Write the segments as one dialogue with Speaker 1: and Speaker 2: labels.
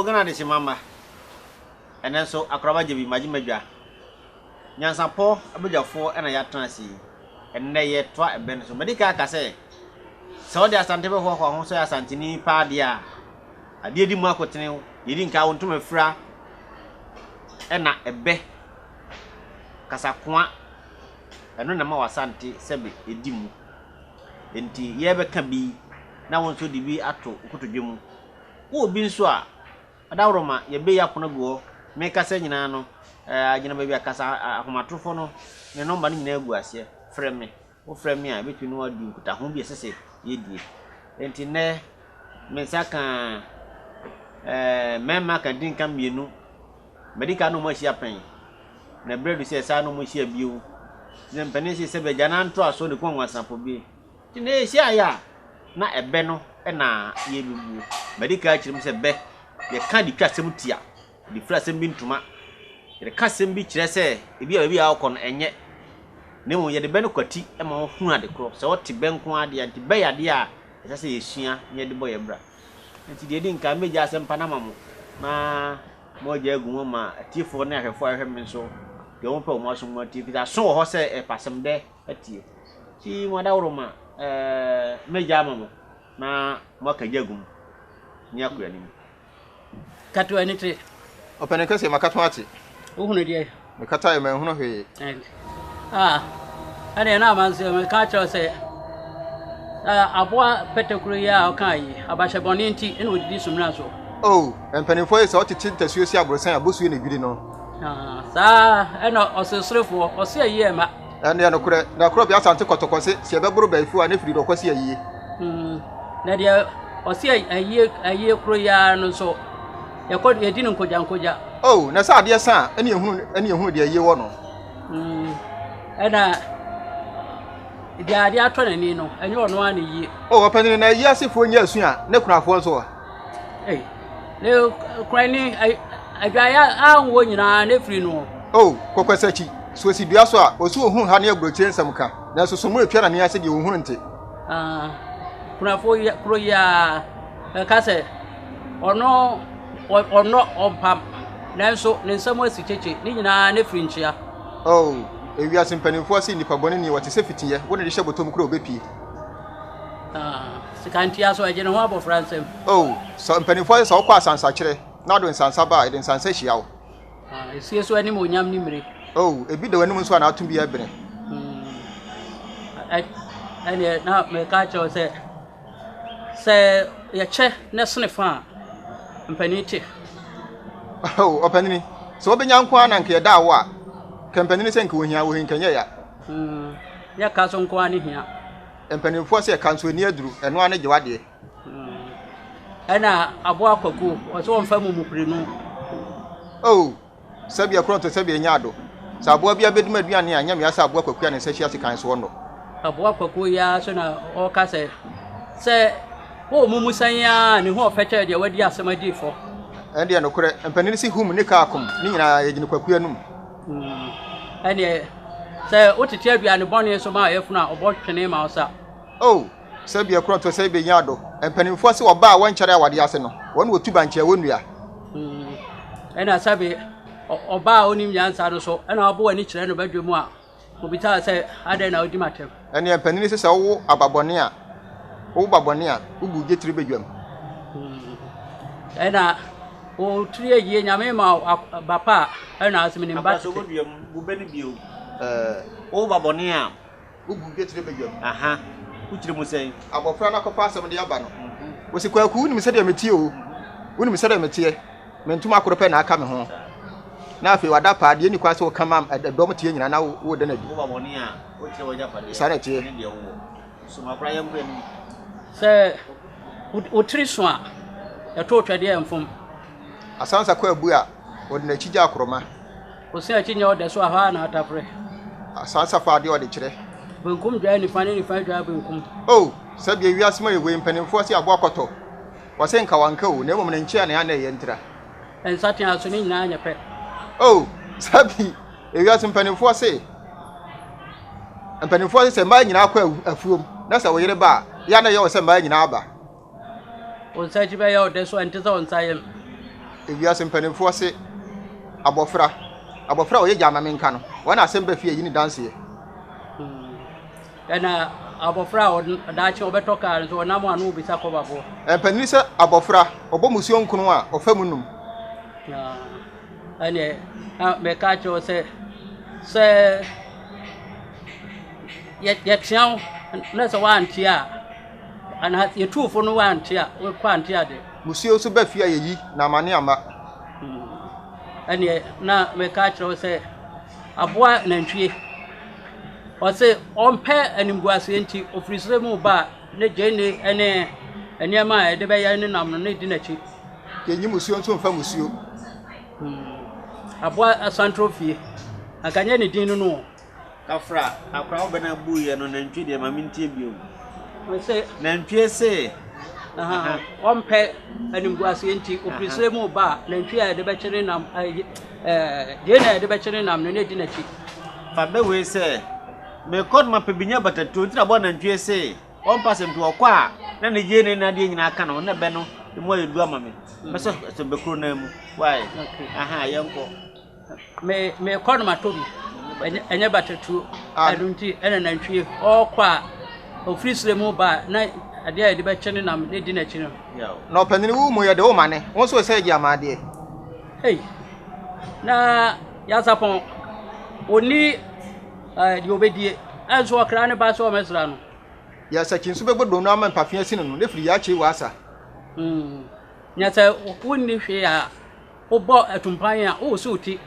Speaker 1: Yoo Ghana adehyema mma, ɛnɛ nso akoraba gye bi magye madwa. Nyansapɔ abadwafoɔ na yɛatena ase yi. Ɛnnɛ yɛretoa ɛbɛ no so. Madi kan aka sɛ, sɛ wode Asante bɛhoahoa ho sɛ ɔyɛ Asanteni paa deɛ a, adeɛ di mu akotene, deɛ ɛdi nkan wo ntoma fira ɛna ɛbɛ, kasakoa, ɛno na ɛma w'Asante sɛbe ɛdi mu. Enti yɛrebɛka bi na wo nso de bi ato wo kotodwe mu. Wowɔ bi nso a, adaworoma, yɛbɛyi apono agu hɔ. Merekasa nyinaa no, agyina baabi a kasa ahomatorofo no ne nɔmba no nyinaa gu aseɛ. Frɛ me. Wofrɛ me a, yɛbɛtumi ne wo adi nkutaho bi a ɛsɛ sɛ yɛdie. Enti nnɛ, me nsa ka mmarima kantinka mmienu. Madi kan ne wɔn ahyia pɛn, na berɛ adu sɛ yɛsan ne wɔn hyia bio. Sɛ mpanin se sɛ bɛgya no ntoasoɔ ne kɔn nwansapɔ bi. Nti na yɛhyiaeɛ a, na ɛbɛ no na yɛrebɛbuo. Madi kan akyerɛ mu sɛ bɛ, yɛka de twa asɛm tia, de fira asɛm bi ntoma. Yɛde ka asɛm bi kyerɛ sɛ ebi a baabi a wokɔ no ɛnyɛ. Na mmom yɛde bɛ no kwati ma wohunu ade korɔ. Sɛ wote bɛ nko ara deɛ a, nti bɛ yɛ adeɛ a ɛsɛ sɛ yɛsua na yɛde bɔ yɛn bra. Nti deɛ ɛdi nkan, mɛgya asɛmpa no ama mo na moagya agu mu ama atiefoɔ ne ahwɛfoɔ a ɛhwɛ me nso deɛ wɔpɛ wɔn aso mu atie, ɛfiri sɛ aso wɔ hɔ sɛ ɛpɛ asɛm dɛ atie. Nti mo adaworoma, ɛɛ, mɛgya ama mo na moaka gya agu mu ne akɔ anim.
Speaker 2: Kato ani te.
Speaker 3: Ɔpanin kɛseɛ, makato ate.
Speaker 2: Wohunu deɛ?
Speaker 3: Mekataeɛ, manhunu hwee.
Speaker 2: Ah, ɛdeɛ na amanseɛ meka kyerɛ sɛ aboa pɛtɛkuro yi a ɔka yi, abahyɛ bɔne nti ɛna ɔdidi sumina so.
Speaker 3: Oh, mpanimfoɔ yi sɛ ɔtete ntasuo si aborosan a bosuo na edwiri no.
Speaker 2: Ah, saa ɛna ɔsereserefoɔ, ɔse ayie ɛma.
Speaker 3: Ɛnneɛ nokorɛ, na korɔbea Asante Kɔtɔkɔ se, sɛ yɛbɛboro bayifoɔ a, ne firi deɛ ɔkɔse ayie.
Speaker 2: Mm, na deɛ ɔse ayie ayie koro yi ara no nso, yɛkɔ yɛdi no nkogya nkogya.
Speaker 3: Oh, na sɛ adeɛ sa a, ɛne ehunu ɛne ehunu deɛ ayie wɔ no.
Speaker 2: Mm, ɛna deɛ adeɛ atɔ n'ani no, ɛnyɛ ɔno ara na yie.
Speaker 3: Oh, ɔpanyin na ayie asefoɔ nyɛ asu a, ne kunafoɔ nso wɔ.
Speaker 2: Ei, ne kurani adwaeɛ anwɔ nyinaa ne firi no.
Speaker 3: Oh, kɔkɔsakyi, so osi dua so a, osi ohunu ha ne aburokyire nsɛm ka, nanso so mu etua n'ani ase deɛ ohunu nte.
Speaker 2: Ah, kunafo kuro yi a ɛka sɛ ɔno ɔnɔ ɔmpam, nanso ne nsɛm asi kyekye, ne nyinaa ne firi nkyea.
Speaker 3: Oh, ewiase mpanimfoɔ se nnipa bɔne ni, wɔte sɛ fitiiɛ, wo ne de hyɛ bɔtɔ mu kura obepie.
Speaker 2: Ah, sika ntua so ɛgye ne ho abɔfra nsam.
Speaker 3: Oh, sɛ mpanimfoɔ sɛ wokɔ asansakyerɛ na ɔde nsansa ba a, ɛde nsansa hyia wo.
Speaker 2: Ah, esie so anim onyam ne mmire.
Speaker 3: Oh, ebi da w'anim nso a n'ato bi ɛbene.
Speaker 2: Hmm. Ɛneɛ na meka kyerɛ wo sɛ sɛ yɛkyɛ ne sene fa a mpanin te.
Speaker 3: Oh, ɔpanini, sɛ wobɛnya nko ara na nka yɛda wo a, ka mpanini sɛ nka ohia wo nka nyɛ ya.
Speaker 2: Hmm, yɛ ka so nko ara ne hia.
Speaker 3: Mpanimfoɔ sɛ ɛka nso ɛni aduru, ɛno ara ne gye w'adeɛ.
Speaker 2: Ɛna aboa kwaku, ɔsɛ wɔmfa mumupirinu.
Speaker 3: Oh, sɛbi ɛkorɔ nto sɛbi ɛnyɛ ado. Sɛ aboa bi abɛdi m'aduane a, nyɛ mea sɛ aboa kwaku a ne nsa hyia sekan soɔ nnɔ.
Speaker 2: Aboa kwaku yi ara so na ɔreka sɛ, sɛ wowɔ mumu sɛn yi ara a, ne ho ɔfɛ kyɛɛ deɛ wadi asɛm adi fɔ.
Speaker 3: Ɛndeɛ nokorɛ, mpanin se hum ne kaa kom, ne nyinaa yɛgyina kwaku anum.
Speaker 2: Ɛnneɛ, sɛ wotete aduane bɔne so ma ɔyafunu a, ɔbɔ twene ma wo sa.
Speaker 3: O, sɛ bia korɔnto sɛ benya ado. Mpanimfoɔ se ɔbaa a wɔnkyɛre awadeɛ ase no, wɔn na wɔtu bankye a wɔnnua.
Speaker 2: Ɛna sɛbe ɔbaa a ɔnim nyansa no so, ɛna wabɔ w'ani kyerɛ no badwa mu a, Obisaa sɛ, Adɛn na wodi m'atɛm?
Speaker 3: Ɛnneɛ mpanin se sɛ wowo aba bɔne a, wowo ba bɔne a, wogu dwetire badwam.
Speaker 2: Ɛna wo tiri yɛ yie, Nyame ma wo ba pa a, ɛna ase menim ba tete.
Speaker 1: Abrasɛ wobɛdua mu, bu bɛ no bio. Wowo ba bɔne a,
Speaker 3: wogu dwetire badwam.
Speaker 1: Aha, wokyerɛ mu sɛn?
Speaker 3: Abɔfra no akɔfa asɛm de aba no, ɔse, Kwaku, wonim sɛdeɛ meteɛ o, wonim sɛdeɛ meteɛ. Me ntoma koro pɛ na aka me ho. Na afei wada paa deɛ ɛnni kwan sɛ woka ma dɔm teɛ nyinaa na woda no adi.
Speaker 1: Woba bɔne a, wokyerɛ w'agyapadeɛ
Speaker 3: Saa na ɛteɛ.
Speaker 1: ne deɛ wowɔ. So makora yɛnkɔ anim.
Speaker 2: Sɛ wo tiri so a, ɛto twɛdeɛ mfom.
Speaker 3: Asansa kɔ abu a, ɔde n'akyi gya akorɔma.
Speaker 2: Wo se akyi nyɛ ɔdɛ so a, hɔ ara na atafere.
Speaker 3: Asansa fa adeɛ ɔde kyerɛ.
Speaker 2: Benkum dwaa nifa ne nifa dwaa benkum.
Speaker 3: Oh, sɛdeɛ wiase mu ayɛ wei, mpanimfoɔ se aboa kɔtɔ. Wɔse nka wanka o, na mmom ne nkyea na na ɛyɛ ntira.
Speaker 2: Nsateaa so ne nyinaa nyɛ pɛ.
Speaker 3: Oh, sabi, ewiase mpanimfoɔ se, mpanimfoɔ se sɛ mmaa nyinaa kɔ afuom na sɛ wo yere ba a, yɛ na ɛyɛ wɔ sɛ mmaa nyinaa aba.
Speaker 2: Wo nsa akyi bɛyɛ wo dɛ so ɛnte sɛ wo nsa yam.
Speaker 3: Ewiase mpanimfoɔ se, abɔfra, abɔfra a ɔyɛ gya ma menka no, wɔn na asɛm ba fie yi ne danseɛ.
Speaker 2: Ɛna abɔfra a daakye ɔbɛtɔ kaa nso ɔnam a na ɔbisa kɔbafoɔ.
Speaker 3: Mpanin sɛ abɔfra, ɔbɔ musuo nkono a, ɔfa mu num.
Speaker 2: Ɛneɛ na mɛka akyerɛ wo sɛ, sɛ yɛtea wo na sɛ woante a, anaa yɛtu wo fo no woante a, wokɔ ante a deɛ.
Speaker 3: Musuo nso ba fie a yɛyi na amane amma.
Speaker 2: Ɛneɛ na mɛka akyerɛ wo sɛ, aboa nantwie, ɔse ɔmpɛ animguaseɛ nti, ɔfiri serɛ mu ba a, ne gyeene ne nneɛma a ɛde bɛyɛ ne nam no na ɛdi n'akyi.
Speaker 3: Yɛnyi musuo nso mfa musuo.
Speaker 2: Aboa Asantoro fie, anka nyɛ ne din no no o.
Speaker 1: Kafra, akora wo bɛ no abuiɛ no, nantwie deɛ ma mentie bio.
Speaker 2: Ɔse.
Speaker 1: Nantwie se.
Speaker 2: Ɔmpɛ animguaseɛ nti, ɔfiri serɛ mu ba a, nantwie a yɛde bɛkye ne nam, gyeene a yɛde bɛkye ne nam no na ɛdi n'akyi.
Speaker 1: Fa bɛ wei sɛ, mekɔ no mapɛ bi nya batatuo nti na aboa nantwie se. Ɔmpa asɛm nti ɔkɔ a na ne gyeene ne adeɛ nyinaa ka ne ho na bɛ no emu ayɛ du ama me. Mɛsɛ sɛ bɛ kuro no mu. Why? Aha, yɛnkɔ.
Speaker 2: Me mekɔ no matɔ bi. Ɛnyɛ batatuo. Ɛno nti ɛna nantwie ɔkɔ a ɔfiri serɛ mu ba a na adeɛ a yɛde bɛkyɛ ne nam ne di n'akyi no.
Speaker 3: Na ɔpanyin wo mu yɛde wo ma ne, wo nso sɛ gye ama adeɛ.
Speaker 2: Ei, na Nyansapɔn, ɔnni deɛ ɔbɛdie, ɛnso ɔkra ne ba sɛ ɔmmɛsra no.
Speaker 3: Yɛ sɛ kyi nso bɛbɔ donno ama mpafe asi no no, ne firi yɛ akyei wɔ asa.
Speaker 2: Na sɛ wonni hwee a, wobɔ atumpan a, wowosow ti.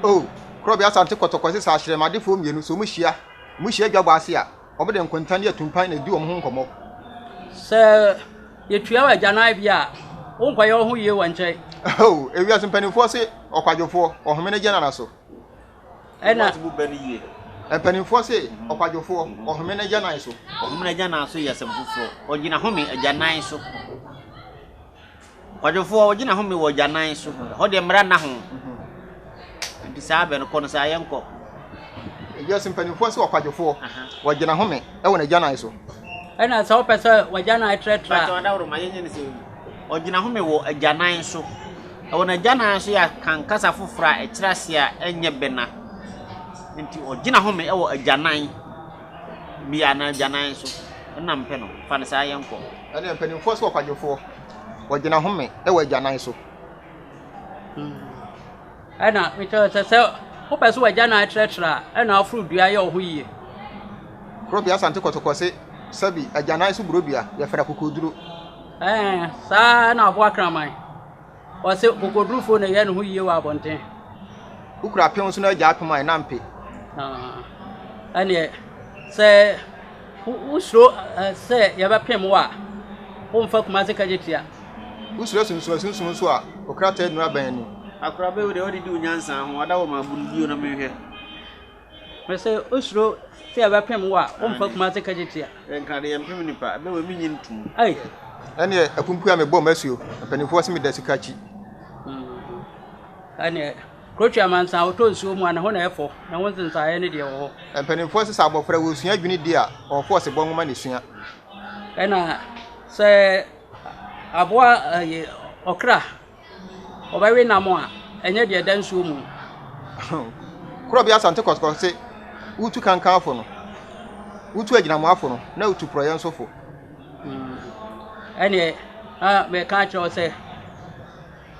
Speaker 3: O, Korɔbea Asante Kɔtɔkɔ sesa ahyerɛmadefoɔ mmienu, sɛ wɔhyia, wɔhyia dwabɔ ase a, wɔde nkonta ne atumpan na ɛdi wɔn ho nkɔmmɔ.
Speaker 2: Sɛ yɛtua wo agyanan bi a, wonkɔyɛ wo ho yie wɔ nkyɛn.
Speaker 3: O, ewiase mpanimfoɔ se ɔkwadwofoɔ, ɔhome n'agyanana so.
Speaker 2: Ɛna.
Speaker 3: Mpanimfoɔ se ɔkwadwofoɔ, ɔhome n'agyanan so.
Speaker 1: Ɔhome n'agyanan so yɛ asɛm foforɔ. Ɔgyina home agyanan so. Kwadwofoɔ, ɔgyina home wɔ agyanan so. Ɛhɔ deɛ mmara nna ho. Nti saa bɛ no kɔ no saa yɛnkɔ.
Speaker 3: Ewiase mpanimfoɔ se ɔkwadwofoɔ, ɔgyina home wɔ n'agyanan so.
Speaker 2: Ɛna sɛ wopɛ sɛ w'agyanan trɛtrɛ a.
Speaker 1: Bàtɛ ɔdaworo ma yɛnyɛ ne sɛ ɔgyina home wɔ agyanan so. Ɛwɔ n'agyanan so yɛ Akan kasa foforɔ a ɛkyerɛ aseɛ a ɛnyɛ bɛna. Nti ɔgyina home wɔ agyanan bi anaa agyanan so. Ɛna mpɛ no. Fa no saa yɛnkɔ.
Speaker 3: Ɛne mpanimfoɔ sɛ ɔkwadwofoɔ. Ɔgyina home wɔ agyanan so.
Speaker 2: Ɛna mekyerɛ sɛ sɛ wopɛ sɛ w'agyanan trɛtrɛ a, ɛna aforo dua yɛ wo ho yie.
Speaker 3: Korɔbea Asante Kɔtɔkɔ se sɛbi agyanan so burodua, yɛfrɛ akokoduro.
Speaker 2: Ɛɛ, saa ara na aboa kraman. Ɔse kokodurufoɔ na ɛyɛ ne ho yie wɔ abɔnten.
Speaker 3: Wokura apem nso na agya apem a ɛna mpe.
Speaker 2: Ɛneɛ sɛ wosuro sɛ yɛbɛpem wo a, womfa Kumase kagye tia.
Speaker 3: Wosuro asunsum asunsum nso a, wo krataa nnuru abɛn anim.
Speaker 1: Akora bɛ wo deɛ wode di wo nyansa ho, ada wɔ ma bunu bio na menhwɛ.
Speaker 2: Mese wosuro sɛ yɛbɛpem wo a, womfa Kumase kagye tia.
Speaker 1: Nkra de yɛmpem nipa, ɛbɛ wɔ menyi ntom.
Speaker 2: Ei.
Speaker 3: Ɛneɛ apumpua a mebɔ m'asuo, mpanimfoɔ se meda sika akyi.
Speaker 2: Ɛneɛ kurotwi amansan wotɔ nsuo mu a ne ho na ɛfɔ, ne ho nsensaeɛ ne deɛ wɔ hɔ.
Speaker 3: Mpanimfoɔ se sɛ abɔfra wɔsua adwene di a, ɔwɔfo ɔsebɔ nwoma na esua.
Speaker 2: Ɛna sɛ aboa ɛyɛ ɔkra Ɔbɛwe nam a, ɛnyɛ deɛ ɛda nsuo mu.
Speaker 3: Korɔbea Asante Kɔtɔkɔ se wotu kankanfo no, wotu agyinamoafo no, na wotu porɔeɛ nso fo.
Speaker 2: Ɛneɛ na meka akyerɛ wo sɛ,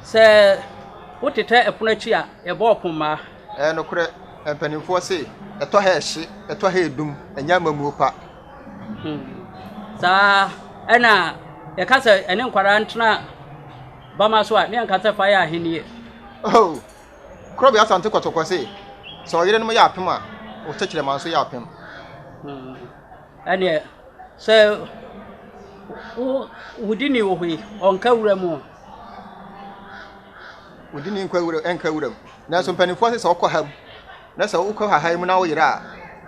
Speaker 2: sɛ wotetɛ ɛpono akyi a, yɛbɔ ɔpommaa.
Speaker 3: Ɛyɛ nokorɛ, mpanimfoɔ se, ɛtɔ ha ɛhye, ɛtɔ ha ɛdum, ɛnyɛ amammuo pa.
Speaker 2: Saa ɛna yɛka sɛ ɛne nkwadaa ntena bama so a, ne yɛnka sɛ fa yɛ ahennie.
Speaker 3: Oh, Korɔbea Asante Kɔtɔkɔ se, sɛ ɔyerenom yɛ apem a, wo tɛkyerɛma nso yɛ apem.
Speaker 2: Ɛneɛ, sɛ wo wodini wɔ hɔ yi, ɔnka wura mu.
Speaker 3: Wodini nkɔ wura nka wura mu. Nanso mpanimfoɔ se sɛ wokɔ ha mu na sɛ wokɔ hahan mu na woyera a,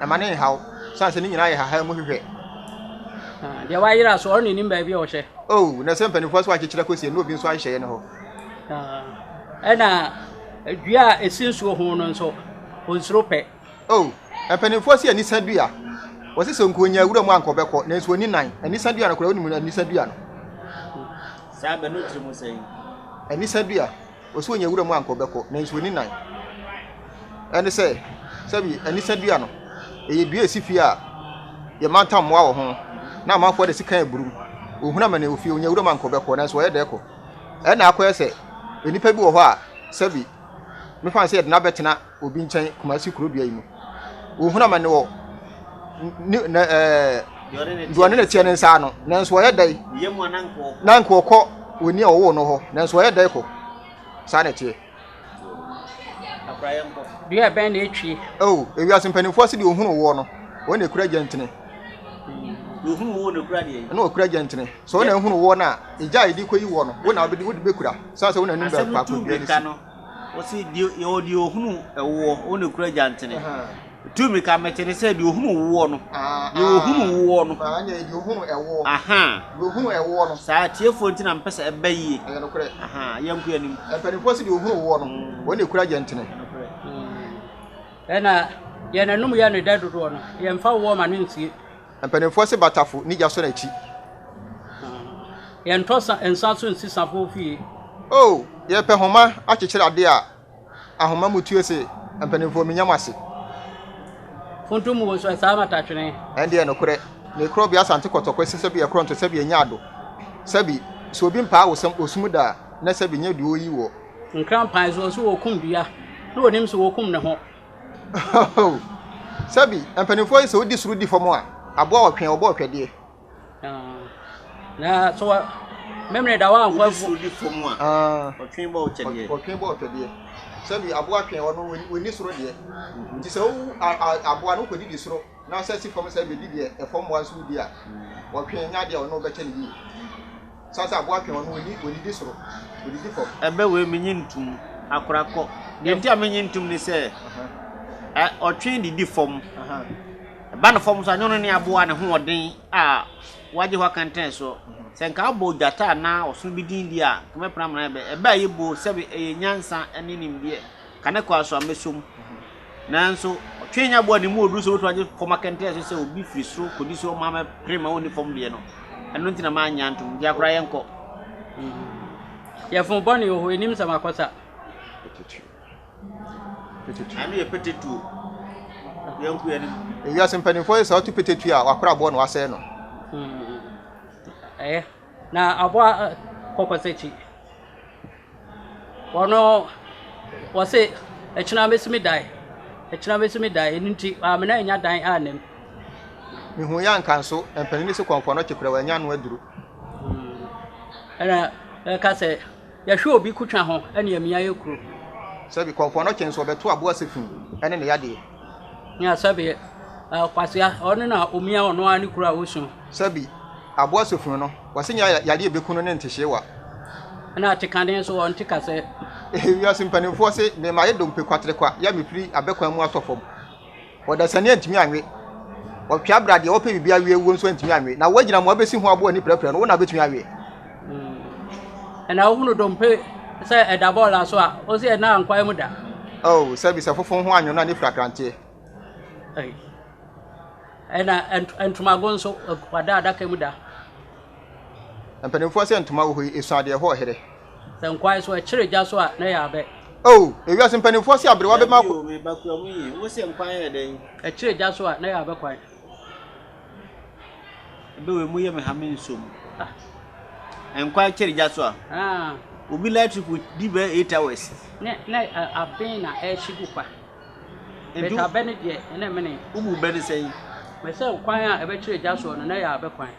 Speaker 3: ɛma ne nhaw, sane sɛ ne nyinaa yɛ hahan mu hwehwɛ.
Speaker 2: Ah, deɛ wayera so ɔno nim baabi a ɔhyɛ.
Speaker 3: Oh, na sɛ mpanimfoɔ so akyekyerɛ kɔsie na obi nso ahyehyɛ ne hɔ.
Speaker 2: Ah, ɛna dua a ɛsi nsuo ho no nso, ɔnsuro pɛ.
Speaker 3: Oh, mpanimfoɔ se anisa dua. Wɔse sɛ nka ɔnya wura mu anka ɔbɛkɔ, nanso ɔni nan. Anisa dua no koraa, wonim anisa dua no?
Speaker 1: Saa bɛ no tiri mu sɛn?
Speaker 3: Anisa dua. Ɔsɛ ɔnya wura mu a anka ɔbɛkɔ, nanso ɔnni nan. Ɛne sɛ, sɛbi anisa dua no, ɛyɛ dua a ɛsi fie a yɛmantam mmoa wɔ ho, na amanfoɔ de sekan aburum. Ɔhunu amane wɔ fie, ɔnya wura mu a anka ɔbɛkɔ, nanso ɔyɛ dɛ kɔ. Ɛna akɔyɛ sɛ, nnipa bi wɔ hɔ a, sɛbi, mefa no sɛ yɛde no abɛtena obi nkyɛn Kumasi kuro dua yi mu. Ɔhunu amane wɔ ne ne ɛɛ deɛ ɔne ne teɛ ne nsa ano, nanso ɔyɛ dɛ na nka ɔkɔ oni a ɔwoo no hɔ, nanso ɔyɛ dɛ kɔ. Saa na ɛteɛ.
Speaker 2: Dua bɛn na etwie?
Speaker 3: Oh, ewiase mpanimfoɔ se deɛ ohunu woɔ no, wɔn na ekura gyɛntene.
Speaker 1: Deɛ ohunu woɔ na ekura deɛ.
Speaker 3: Ɛna okura gyɛntene. Sɛ wɔn na ehunu woɔ no a, egya a yɛde kɔyi woɔ no, wo na wode wode bɛkura. Sɛ sɛ wo na anim bɛ faako dua no si.
Speaker 1: Wɔsi deɛ yɛwɔ deɛ ohunu ɛwoɔ, wɔn na ekura gyantene. Tu mirika mete ne sɛ deɛ ohunu woɔ no. Deɛ ohunu woɔ no.
Speaker 3: Deɛ ohunu ɛwoɔ. Deɛ ohunu ɛwoɔ no.
Speaker 1: Saa atiefoɔ nti na mpɛ sɛ ɛbɛ yie.
Speaker 3: Ɛyɛ nokorɛ.
Speaker 1: Yɛn kɔ anim.
Speaker 3: Mpanimfoɔ sɛ deɛ ohunu woɔ no, wɔn na ekura gyantene.
Speaker 2: Ɛna yɛn anum yɛ ne dɛ dodoɔ no, yɛmfa woɔ ma no nsie.
Speaker 3: Mpanimfoɔ se batafo ne gya sɔ n'akyi.
Speaker 2: Yɛntɔ sa nsa so nsi safoɔ fie.
Speaker 3: Oh, yɛpɛ homa akyekyere adeɛ a, ahoma mu tue se mpanimfoɔ menya mo ase.
Speaker 2: Funtum wo nso ɛsaa matatwene.
Speaker 3: Ɛndeɛ nokorɛ, ne korɔbea Asante Kɔtɔkɔ se sɛbi ɛkorɔ nto sɛbi ɛnyɛ ado, sɛbi sɛ obi mpaa wo sɛm osum da a, na sɛbi nyɛ deɛ ɔyi woɔ.
Speaker 2: Nkrampan so ɔse wɔkum dua, na ɔnim se wɔkum ne ho.
Speaker 3: Oh, sɛbi mpanimfoɔ yi sɛ wodi soro di fam a, aboa ɔtwe ɔbɔ ɔtwɛdeɛ.
Speaker 2: Na so wa memene da wa nkɔ
Speaker 1: afu. Soro di fam a, ɔtwe bɔ ɔtwɛdeɛ.
Speaker 3: Ɔtwe bɔ ɔtwɛdeɛ. Sɛbi aboa twe ɔno wɔni soro deɛ. Nti sɛ wo aboa no wokɔdidi soro na sɛ si fam sɛ bɛdi deɛ ɛfam mmoa nso wodi a, ɔtwe nyɛ adeɛ a ɔno bɛkyɛ ne yie. Sane sɛ aboa twe ɔno ɔnni ɔnnidi soro, ɔdidi fam.
Speaker 1: Ɛbɛ wei menye ntum akora kɔ. Deɛ nti a menye ntum ne sɛ ɛ ɔtwe didi fam. Ɛba no fam nso a nyɛ ɔno ne aboa ne ho ɔden a wagye hɔ akɛntɛn soɔ. Sɛ nka abɔ gyata anaa ɔsono bi din deɛ a nka mɛpene amena ɛbɛ. Ɛbɛ a yɛbuo sɛbe ɛyɛ nyansa ne nimdeɛ. Ka ne kɔ aso a mɛsɔ mu. Nanso, ɔtwe nyɛ aboa a ne mu ɔduru sɛ ɔbɛtumi agye fam akɛntɛn so sɛ obi firi soro kɔdi soro ma mɛpere ma ɔnni fam deɛ no. Ɛno nti na mannye antom. Nti akora yɛnkɔ.
Speaker 2: Yɛfo bɔne wɔ hɔ, ɛnim sɛ makɔsa.
Speaker 1: Ɛno yɛ petetuo. Yɛnkɔ yɛn anim.
Speaker 3: Ewiase mpanimfoɔ yɛ sɛ ɔto petetuo a wakora aboɔ na wasɛe no.
Speaker 2: Ɛyɛ na aboa kɔkɔsakyi. Ɔno ɔse ɛkyena mɛsi me dan, ɛkyena mɛsi me dan, ɛno nti amena annya dan anna mu.
Speaker 3: Mehu yɛ anka nso mpanin se kɔmfoɔ no kye koraa wanya ano aduru.
Speaker 2: Ɛna ɛka sɛ yɛhwɛ obi kotwa ho ɛne amia yɛ kuro.
Speaker 3: Sɛbi kɔmfoɔ no kye nso ɔbɛto aboa sɛ fi ɛne ne yadeɛ.
Speaker 2: Nea sɛbi kwasea ɔno na omia ɔno ara ne kuro a ɔsu.
Speaker 3: Sɛbi Aboa sofunu no, wɔse nyɛ yadeɛ a ɛbɛku no ne ntehyeewa.
Speaker 2: Ɛna atekane nso wɔnte kasɛ.
Speaker 3: Wiase mpanimfoɔ se me mayɛ dompe kwaterekwa yɛ a mefiri abɛkwan mu atɔ fam. Ɔdasani antumi anwe. Ɔtwea bra deɛ ɔpɛ biribi awe awuo nso antumi anwe. Na wo agyinamoa bɛsi ho aboa ani prɛprɛ no, wo na wobɛtumi aweɛ.
Speaker 2: Ɛna wohunu dompe sɛ ɛda bɔɔla so a, wo se ɛnna nkwae mu da.
Speaker 3: Oh, sɛbi sɛ fofon ho anwono a ne fira kranteɛ.
Speaker 2: Ɛna ntomago nso wada adaka mu da.
Speaker 3: Mpanimfoɔ sɛ ntoma wɔ hɔ yi, esua adeɛ hɔ ɔherɛ.
Speaker 2: Sɛ nkwae so ɛkyere gya so a na ɛyɛ abɛ.
Speaker 3: Oh, ewiase mpanimfoɔ sɛ aberewa bɛma
Speaker 1: akɔ. Dabi o, meba kura mu yie. Wo sɛ nkwae yɛ dɛn?
Speaker 2: Ɛkyere gya so a na ɛyɛ abɛ kwan.
Speaker 1: Ɛbɛ wei mu yɛ me ha me nsom. Ah. Nkwae kyere gya so a. Ah. Obi electric di bɛyɛ 8 hours.
Speaker 2: Ne ne aben na ɛhye gu kwa. But abɛ no deɛ, ɛna ɛmene.
Speaker 1: Wobu bɛ no sɛn?
Speaker 2: Mɛ sɛ kwan a ɛbɛkyerɛ gya soɔ no, na ɛyɛ abɛ kwan.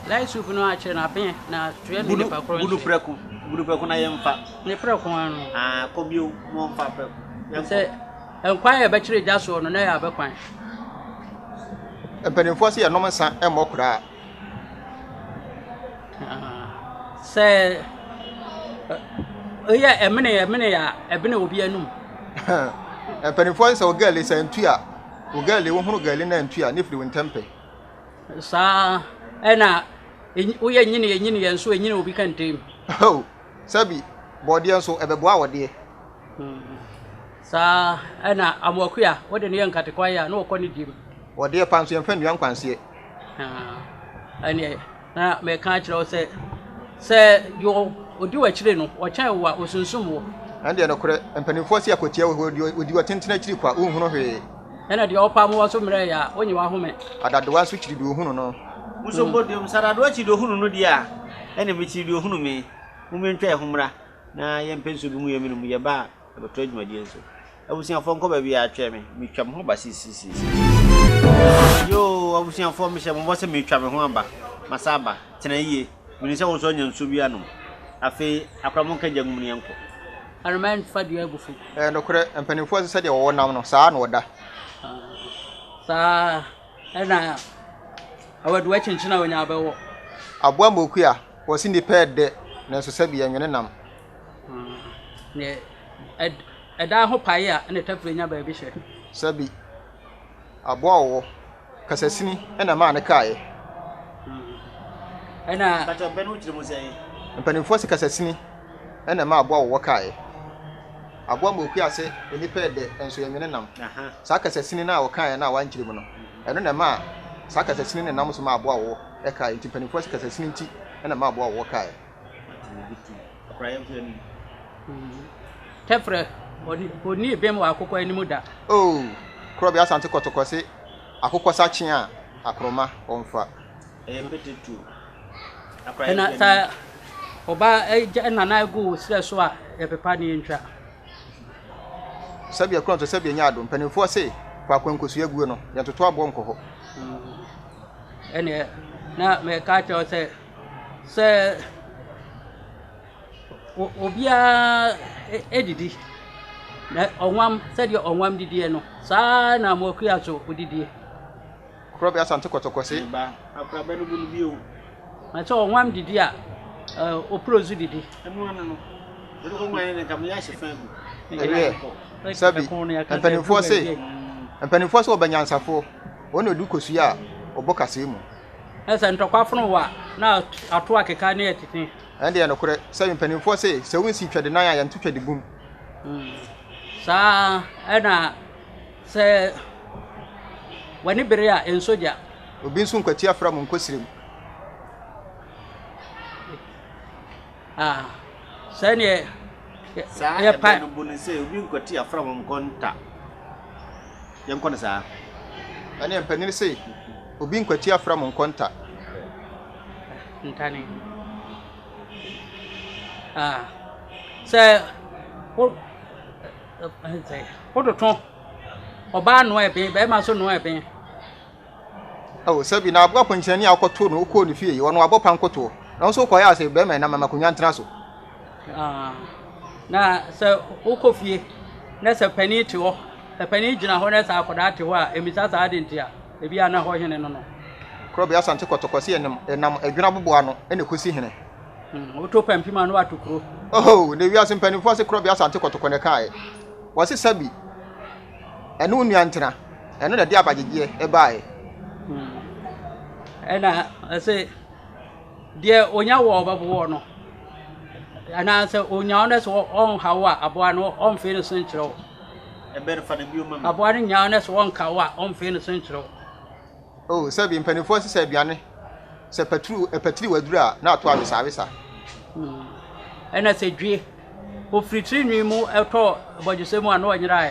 Speaker 2: Light soup no akyerɛ no aben na toɛ no nipa korɔ
Speaker 1: nhyɛ. Bunu prɛko, bunu prɛko na yɛmfa.
Speaker 2: Ne prɛko ano.
Speaker 1: Ah, kɔ bio na wɔmfa prɛko.
Speaker 2: Sɛ nkwan a ɛbɛkyerɛ gya soɔ no, na ɛyɛ abɛ kwan.
Speaker 3: Mpanimfoɔ sɛ yɛnom nsa mmɔ koraa.
Speaker 2: Sɛ oyɛ ɛmene ɛmene a ɛbene obi anum.
Speaker 3: Mpanimfoɔ sɛ ogaali sɛ ntu a ogaali wohunu gaali na ntu a ne firi wo ntɛmpɛ.
Speaker 2: Saa ɛna woyɛ nyini ɛnyini yɛ nso ɛnyini obi kɛntɛm.
Speaker 3: Oh, sɛbi bɔɔdeɛ nso ɛbɛboa wɔdeɛ.
Speaker 2: Saa ɛna amoakua wode no yɛ nkatekwae a na wɔkɔ ne diem.
Speaker 3: Wɔdeɛ pa nso yɛmfa nnua nkwanseɛ.
Speaker 2: Ɛneɛ na mɛka akyerɛ wo sɛ sɛ deɛ ɔdi w'akyire no, ɔkyɛn wo a, ɔsunsum wo.
Speaker 3: Ɛno deɛ nokorɛ, mpanimfoɔ se akwatia wɔ hɔ, ɔdi ɔtentene akyiri kwa, wonhunu hwee.
Speaker 2: Ɛna deɛ ɔpam woɔ nso mmerɛeɛ a, wonye w'ahome.
Speaker 3: Adadoa nso kyiri deɛ ɔhunu no.
Speaker 1: Mo nso mbɔ duam, sɛ adadoa kyiri deɛ ɔhunu no deɛ a, ɛnna mekyiri deɛ ɔhunu me. Mommɛntwa yɛn ho mmra, na yɛmpɛ nsuo bi ngu yɛn mene mu, yɛba a, yɛbɛtoa dwumadie no so. Abusuafoɔ nkɔ baabi a twɛn me, metwa me ho aba seesei. Yoo, abusuafoɔ mehyɛ mo bɔ sɛ metwa me ho aba, masa aba, tena yie, menim sɛ wo nso anya nsuo bi anom. Afei, akora monka gya ngu mu na yɛnkɔ.
Speaker 2: Aroma mfa dua agu fi.
Speaker 3: Ɛyɛ nokorɛ, mpanimfoɔ se sɛdeɛ wɔwɔ nam no, saa ara na wɔda.
Speaker 2: Saa ara na awaduwa kyinkyin a onya bɛwɔ.
Speaker 3: Aboa mmokua, wɔse nnipa ɛdɛ, nanso sɛbi ɛnwene nam.
Speaker 2: Neɛ ɛda ho pae a, ɛna tafire nya baabi hyɛ.
Speaker 3: Sɛbi aboa ɔwɔ, kasasini na ɛmaa no kaeɛ.
Speaker 2: Ɛna.
Speaker 1: Mpakyɛ bɛ no wokyerɛ mu sɛn?
Speaker 3: Mpanimfoɔ se kasasini na ɛmaa aboa ɔwɔ kaeɛ. Aboa ma okua se nnipa ɛdɛ nso yɛnwene nam. Saa kasasini no a ɔkaeɛ no a wankyerɛ mu no, ɛno na ɛmaa saa kasasini no nam so maa aboa ɔwɔ kaeɛ. Nti mpanimfoɔ se kasasini nti na ɛmaa aboa ɔwɔ kaeɛ.
Speaker 2: Tɛfrɛ, ɔnnii bem wɔ akokɔ anim da.
Speaker 3: Oh, Korɔbea Asante Kɔtɔkɔ se akokɔ sakye a, akorɔma ɔmfa.
Speaker 1: Ɛyɛ pete tuo.
Speaker 2: Ɛna sɛ ɔba gya nana gu wo serɛ so a, yɛpepa ne yɛntwa.
Speaker 3: Sɛdeɛ korɔ nso sɛdeɛ nya ado. Mpanimfoɔ se faako a nkosua guo no, yɛntoto aboɔ nkɔ hɔ.
Speaker 2: Ɛneɛ na mɛka akyerɛ wo sɛ Sɛ obiara didi, na ɔnwam sɛdeɛ ɔnwam didiɛ no, saa ara na Moakua nso ɔdidie.
Speaker 3: Korɔbea Asante Kɔtɔkɔ se.
Speaker 1: Me ba, akorabɛ no bu no bio.
Speaker 2: Na sɛ ɔnwam didi a, ɔpuro nso didi.
Speaker 1: Ɛno ano no, mede kɔ nwan ne nka meyɛ ahye fa agu.
Speaker 3: Ɛwiɛ, sɛbi, mpanimfoɔ se, mpanimfoɔ se wɔbɛ nyansafoɔ, wɔn na ɔdu kosua a, ɔbɔ kasɛɛ mu.
Speaker 2: Na sɛ ntɔkwa fono wo a, na ato akeka ne atete.
Speaker 3: Ɛno deɛ nokorɛ sɛ mpanimfoɔ se, sɛ wonsi twɛdenan a yɛnto twɛdebum.
Speaker 2: Saa ara na sɛ w'ani bere a, ɛnsɔ gya.
Speaker 3: Obi nso nkwati afra mu nkɔ srem.
Speaker 2: Ah, sɛdeɛ
Speaker 1: Saa
Speaker 2: yɛpa.
Speaker 1: ɛbɛ no bu no sɛ obi nkwati afra mu nkɔ nta. Yɛnkɔ no saa.
Speaker 3: Ɛneɛ mpanin se, obi nkwati afra mu nkɔ nta.
Speaker 2: Ntane. Ah, sɛ wo sɛ wototo ɔbaa noa ɛben, bɛrima nso noa ɛben.
Speaker 3: Oh, sɛbi na aboa pɔnkyerɛni a wokɔtoo no wokɔɔ ne fie yi, ɔno wabɔ pankotoɔ. Na wo nso wokɔyɛ ase bɛrima ɛnam ama akonnwa ntena so.
Speaker 2: Ah, na sɛ wokɔ fie na sɛ panin te hɔ, sɛ panin gyina hɔ na sɛ akwadaa te hɔ a, mmisa saa ade nti a, ebi a na hɔ hene no no.
Speaker 3: Korɔbea Asante Kɔtɔkɔ se ɛnam ɛnam ɛdwene aboboa ano ɛna ɛkɔsi hene.
Speaker 2: Woto pampim a na wato kuro.
Speaker 3: Oh, na ewiase mpanimfoɔ se Korɔbea Asante Kɔtɔkɔ na ɛkaeɛ. Wɔse sɛbi ɛne wo nua ntena, ɛno na ɛde abagyegyeɛ ɛbaeɛ.
Speaker 2: Ɛna ɛse Deɛ ɔnya wɔ ɔbɛboɔ no, anaasɛ ɔnya wo na sɛ ɔnha wo a, aboa no ɔmfee ne so nkyerɛ wo. Aboa no nya wo na sɛ ɔnka wo a, ɔmfee ne so nkyerɛ wo.
Speaker 3: Oh, sɛbi mpanimfoɔ sɛ sɛ aduane sɛ paturu ɛpatiri waduru a na ato awesa awesa.
Speaker 2: Ɛna sɛ due ofiri tiri nwi mu ɛtɔ bɔdwesɛ mu a na ɔnyeraɛ.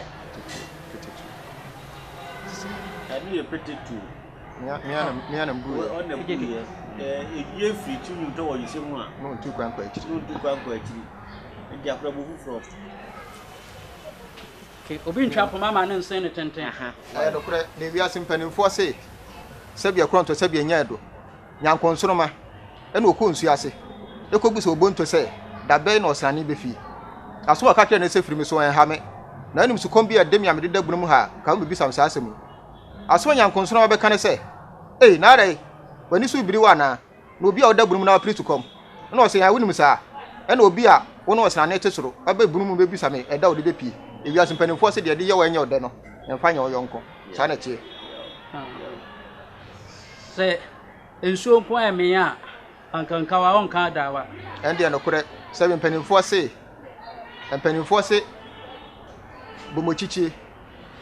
Speaker 1: Ɛno yɛ petetuo.
Speaker 3: Mea na mbuiɛ.
Speaker 1: Ɔna buiɛ. Edwie firi ti mu tɔ wɔ yisɛ mu a.
Speaker 3: Na ɔntu kwan kɔ akyiri.
Speaker 1: Na ɔntu kwan kɔ akyiri. Nti akora bu foforɔ.
Speaker 2: Okay, obi ntwa poma ma ne nsen ne tenten.
Speaker 3: Ɛyɛ nokorɛ, na ewiase mpanimfoɔ se, sɛbi ɛkorɔ ntɔ sɛbi ɛnyɛ ɛdo. Nyankonsoroma, ɛna ɔkɔɔ nsuo ase, ɛkɔbisa Obonto sɛ, da bɛn na ɔsrane bɛfie? Aso ɔka kyerɛɛ no sɛ, firi me so, ɛnha me. Na wonim sukɔm bi a ɛde me a mede da bunu mu ha a, ka wobɛbisa me saa asɛm yi. Asɛm a nyankonsoroma bɛka ne sɛ, Ei, na adɛn? W'ani so rebiri wo anaa? Na obi a ɔda bunu mu na wapere sukɔm. Ɛnna ɔse, Ae, wonim saa? Ɛnna obi a wo ne ɔsrane te soro aba bunu mu bɛbisa me ɛda a ɔde bɛpue. Ewiase mpanimfoɔ se deɛ ɛde yɛ wo a ɛnyɛ wo dɛ no, mfa nyɛ wo yɔnko. Saa na ɛteɛ.
Speaker 2: Sɛ nsuo nko ara ɛmee a, anka nkawa ɔnka adaawa.
Speaker 3: Ɛndeɛ nokorɛ sɛ mpanimfoɔ se, mpanimfoɔ se, bɔmɔkyikyie.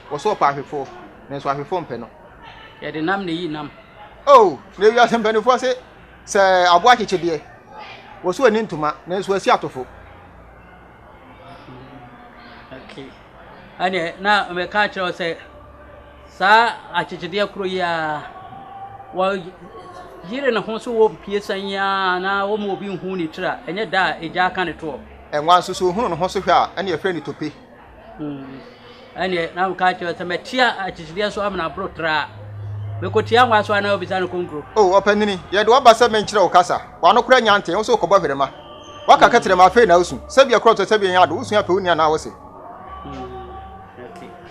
Speaker 3: Wɔsɛ ɔpɛ ahwefoɔ, nanso ahwefoɔ mpɛ no.
Speaker 2: Yɛde nam na eyi nam.
Speaker 3: Oh, na ewiase mpanimfoɔ se sɛ aboa kyekye deɛ, Wɔ so ani ntoma, nanso asi atofo.
Speaker 2: Okay. Ɛneɛ na meka kyerɛ wo sɛ saa akyekyedeɛ koro yi ara wɔyere ne ho so wɔ pie sɛn yi ara na wɔma obi nhu ne tiri a ɛnyɛ da a egya aka ne toɔ.
Speaker 3: Ɛnwa nso so ohunu ne ho so hwɛ a ɛne yɛfrɛ no tope.
Speaker 2: Ɛneɛ na meka kyerɛ sɛ mɛtia akyekyedeɛ so amena aboro traa. Mekɔtia nwa so a na obisa no konkuro.
Speaker 3: O ɔpanini, yɛde wo aba sɛ menkyerɛ wo kasa. W'ano koraa nya ntee, wo nso wokɔbɔ hwerɛma. Woaka kɛtrɛma afei na wosu. Sɛbi ɛkorɔ tɔ sɛbi ɛnyɛ ade, wosu apɛ wo nua anaa wo se.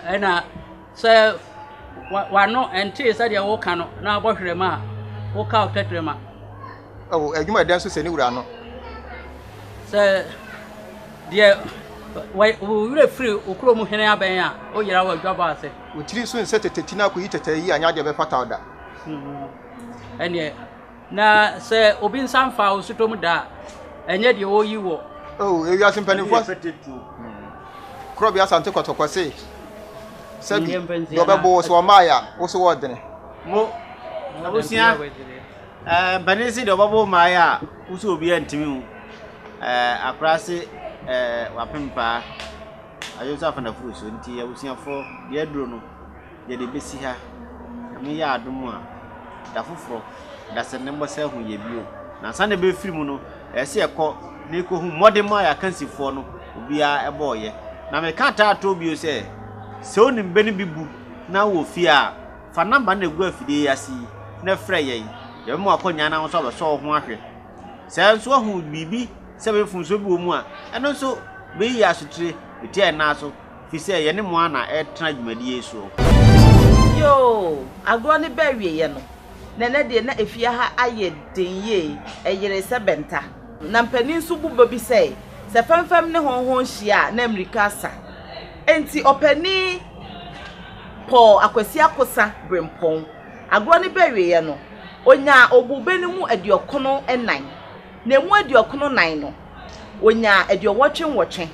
Speaker 2: Ɛna sɛ w'ano ɛntee sɛdeɛ woka no na abɔ hwerɛma a, woka wo tɛtrɛma.
Speaker 3: Oh, adwuma ɛdɛn nso sɛ ne wura no.
Speaker 2: Sɛ deɛ wo werɛ firi wo kurom hene abɛn a, woyera wɔ adwabɔ ase.
Speaker 3: Wo tiri so nsɛ tete ti na akɔyi tɛtɛ yi anyɛ adeɛ bɛfata wo da.
Speaker 2: Ɛneɛ na sɛ obi nsa mfaa wo sotɔ mu da a, ɛnyɛ deɛ ɔreyi wɔ.
Speaker 3: Oh, ewiase mpanimfoɔ. Korɔbea Asante Kɔtɔkɔ se, sɛbi, deɛ ɔbɛbo wo so ɔmmaeɛ a, wo so wɔɔdene.
Speaker 1: Mo, abusua, ɛɛ mpanin se deɛ ɔbɛbo wo mmaeɛ a, wo so obiara ntumi wo. Ɛɛ akora se ɛɛ wapem paa. Adwo nso afa n'afuru so nti abusuafoɔ deɛ aduro no. yɛde bɛsi ha. Nyame yɛ adom a, da foforɔ, dasani bɛsan ahu yɛn bio. Na ansa na yɛbɛfiri mu no, ɛsɛ sɛ yɛkɔ na yɛkɔhu mmɔdemmɔ a yɛn akansifoɔ no, obiara bɔeɛ. Na meka taa toɔ bio sɛ, sɛ wonim bɛ no bi bu na wowɔ fie a, fa namba no a ɛgu afidie yi ase yi na frɛ yɛn. Yɛbɛma w'akɔnnyaa na wo nso abɛsɔ wo ho ahwɛ. Sɛ nso woahu biribi sɛ mfomsoɔ bi wɔ mu a, ɛno nso bɛyi yɛn asotire, bɛtia yɛn nan so. Firi sɛ yɛne mo ara na ɛretena dwumadie yi soɔ.
Speaker 4: Yoo, agorɔ no bɛ awieɛ no, na ɛnɛ deɛ na efie ha ayɛ den yie, ɛyeree sɛ bɛnta. Na mpanin nso bu bɛ bi sɛ, sɛ fɛmfɛm ne hɔnhɔn hyia a, na mmirika asa. Enti ɔpanin Paul Akwasi Akosa Brempɔn, agorɔ no bɛ awieɛ no, ɔnyaa obube no mu aduɔkono nnan. Na emu aduɔkono nnan no, ɔnyaa aduɔwɔtwe nwɔtwe.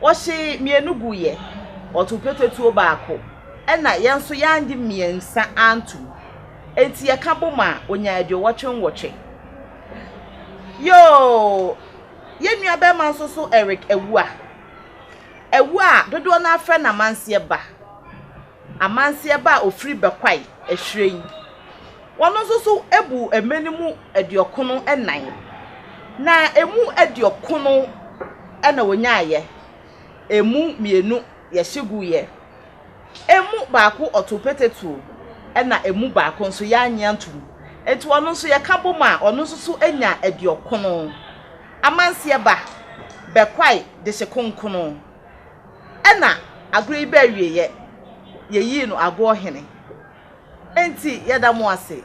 Speaker 4: Wɔhyee mmienu guiɛ, wɔtoo petetuo baako, ɛnna yɛn nso yɛannye mmiɛnsa antom. Enti yɛka bom a, ɔnyaa aduɔwɔtwe nwɔtwe. Yoo! Yɛn nuabarima nso so Eric Awuah. Awuah a dodoɔ no ara frɛ no Amanseɛ Ba. Amanseɛ Ba a ɔfiri Bɛkwae, Ahwiren. Wɔn nso so buu mmɛ no mu aduɔkono nnan, na emu aduɔkono na wɔnyaeɛ, emu mmienu yɛhye guiɛ, emu baako ɔtoo petetuo, ɛna emu baako nso yɛannye antom. Enti ɔno nso yɛka bom a, ɔno nso so nya aduɔkono. Amanseɛ ba, bɛkwae dehye konkono. Ɛna agorɔ yi baa awieeɛ, yɛyii no agoɔ hene. Enti yɛda mo ase.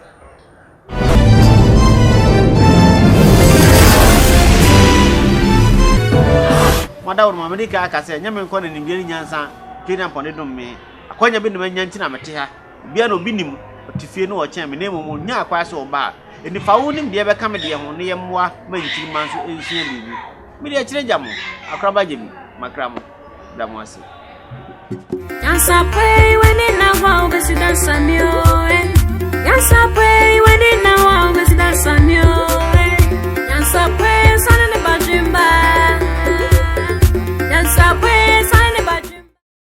Speaker 1: Mo adaworoma, mede kan aka sɛ, ɛnyɛ me nko na nimdeɛ ne nyansa twe ne ampɔn de dom me. Akwanya bi na manya nti na mete ha. Obiara na obi nim, ɔte fie na ɔkyɛn me, na mmom onnyaa kwan sɛ ɔba a. Enti fa wo nimdeɛ bɛka me deɛ ho na yɛmmoa ma nkyirimma nso nsua biribi. Me deɛ kyerɛ gya mo, akoraba gye me, makra mo. Da mo ase.
Speaker 5: Nyansa pwe, wene na hwa, obesi dansa mi o. Nyansa pwe.